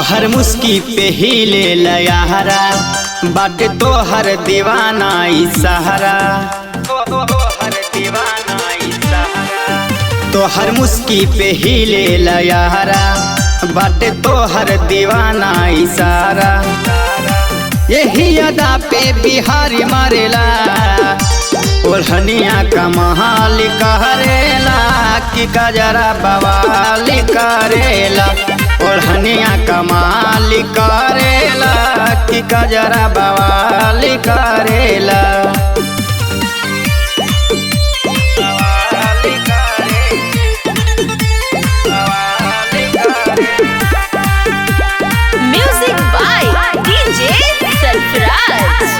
तोहर मुस्की पे हिले लयाहरा, बाटे तोहर दीवाना ई सहारा। तोहर दीवाना ई सहारा। तोहर मुस्की पे हिले लयाहरा, बाटे तोहर दीवाना ई सारा। यही अदा पे बिहारी मारेला, ओढ़निया कमाल करेला कि कजरा बवाल करेला। ओढ़निया कमाल करेला कि कजरा बवाल करेला। Music by DJ Sarfaraz.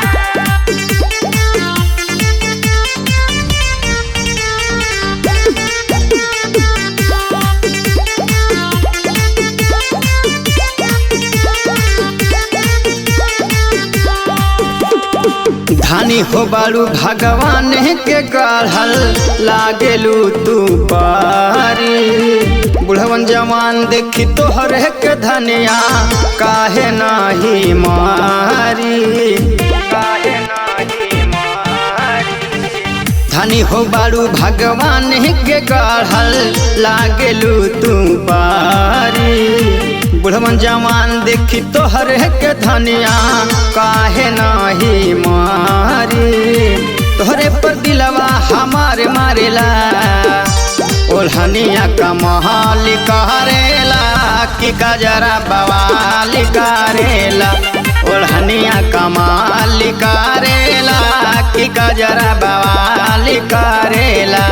धानी हो बारू भगवान के गढ़ल लागेलू तू पारी। बुढ़वन जवान देखी तोहर के धनिया काहे नाही मारी। काहे नाही मारी। धनी हो बारू भगवान के गढ़ल लागेलू तू पारी। बुढ़वन जवान देखी तोहर के धनिया काहे नाही मारी। तोहरे पर दिलवा हमार मारेला, ओढ़निया कमाल करेला कि कजरा बवाल करेला। ओढ़निया कमाल करेला कि कजरा बवाल करेला।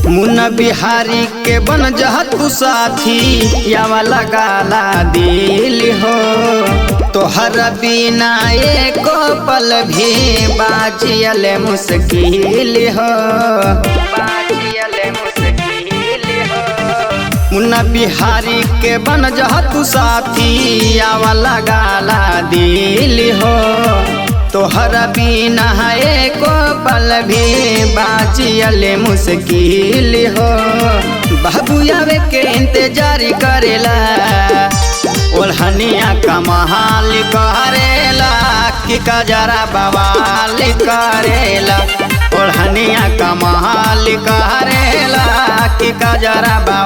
मुन्ना बिहारी के बन जह तू साथी यावा लगाला दिल हो। तोहर बिना एको पल भी बाजियल मुश्किल हो। बाजियल मुश्किल हो। मुन्ना बिहारी के बन जह तू साथी यावा लगाला दिल हो। तोहर बिना एको पल भी बाजियल मुश्किल हो। बाबू आवे के इंतजार करेला, ओढ़निया कमाल करेला कि कजरा बवाल करेला। ओढ़निया कमाल करेला कि कजरा बवाल।